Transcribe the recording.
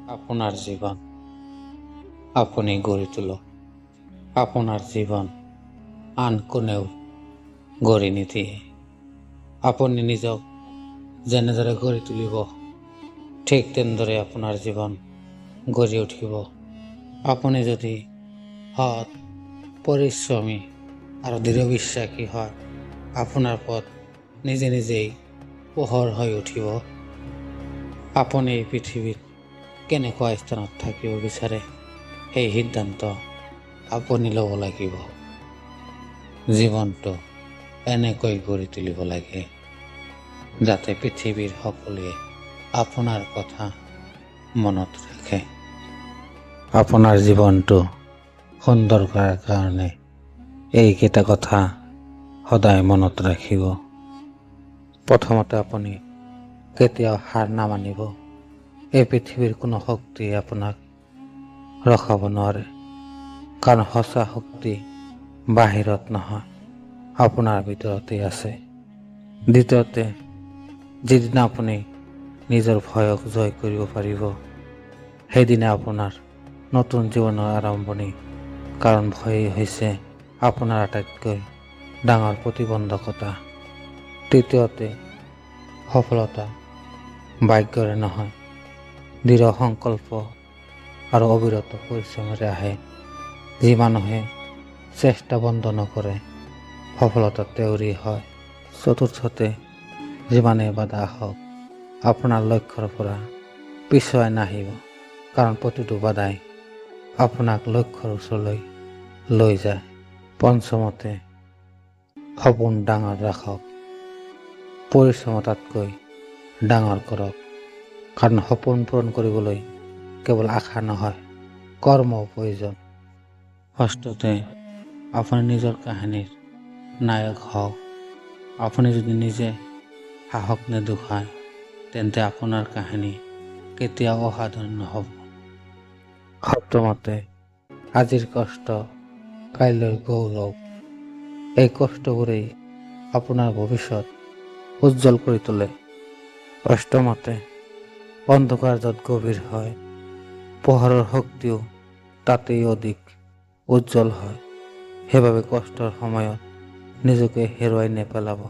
আপোনাৰ জীৱন আপুনি গঢ়ি তোলক। আপোনাৰ জীৱন আন কোনেও গঢ়ি নিদিয়ে। আপুনি নিজক যেনেদৰে গঢ়ি তুলিব, ঠিক তেনেদৰে আপোনাৰ জীৱন গঢ়ি উঠিব। আপুনি যদি সৎ, পৰিশ্ৰমী আৰু দৃঢ় বিশ্বাসী হয়, আপোনাৰ পথ নিজে নিজেই পোহৰ হৈ উঠিব। আপুনি এই পৃথিৱীত কেনেকুৱা স্থানত থাকিব বিচাৰে, সেই সিদ্ধান্ত আপুনি ল'ব লাগিব। জীৱনটো এনেকৈ গঢ়ি তুলিব লাগে যাতে পৃথিৱীৰ সকলোৱে আপোনাৰ কথা মনত ৰাখে। আপোনাৰ জীৱনটো সুন্দৰ কৰাৰ কাৰণে এইকেইটা কথা সদায় মনত ৰাখিব। প্ৰথমতে, আপুনি কেতিয়াও হাৰ নামানিব। এই পৃথিৱীৰ কোনো শক্তিয়ে আপোনাক ৰখাব নোৱাৰে, কাৰণ সঁচা শক্তি বাহিৰত নহয়, আপোনাৰ ভিতৰতেই আছে। দ্বিতীয়তে, যিদিনা আপুনি নিজৰ ভয়ক জয় কৰিব পাৰিব, সেইদিনা আপোনাৰ নতুন জীৱনৰ আৰম্ভণি, কাৰণ ভয়েই হৈছে আপোনাৰ আটাইতকৈ ডাঙৰ প্ৰতিবন্ধকতা। তৃতীয়তে, সফলতা ভাগ্যৰে নহয়, দৃঢ় সংকল্প আৰু অবিৰত পৰিশ্ৰমেৰে আহে। যি মানুহে চেষ্টা বন্ধ নকৰে, সফলতা তেওঁৰেই হয়। চতুৰ্থতে, যিমানেই বাধা আহক, আপোনাৰ লক্ষ্যৰ পৰা পিছুৱাই নাহিব, কাৰণ প্ৰতিটো বাধাই আপোনাক লক্ষ্যৰ ওচৰলৈ লৈ যায়। পঞ্চমতে, সপোন ডাঙৰ ৰাখক, পৰিশ্ৰম তাতকৈ ডাঙৰ কৰক, কাৰণ সপোন পূৰণ কৰিবলৈ কেৱল আশা নহয়, কৰ্মও প্ৰয়োজন। ষষ্ঠতে, আপুনি নিজৰ কাহিনীৰ নায়ক হওক। আপুনি যদি নিজে সাহস নেদেখুৱায়, তেন্তে আপোনাৰ কাহিনী কেতিয়াও অসাধাৰণ নহ'ব। সপ্তমতে, আজিৰ কষ্ট কাইলৈৰ গৌৰৱ। এই কষ্টবোৰেই আপোনাৰ ভৱিষ্যত উজ্জ্বল কৰি তোলে। অষ্টমতে, অন্ধকাৰ য'ত গভীৰ হয়, পোহৰৰ শক্তিও তাতেই অধিক উজ্জ্বল হয়। সেইবাবে কষ্টৰ সময়ত নিজকে হেৰুৱাই নেপেলাব।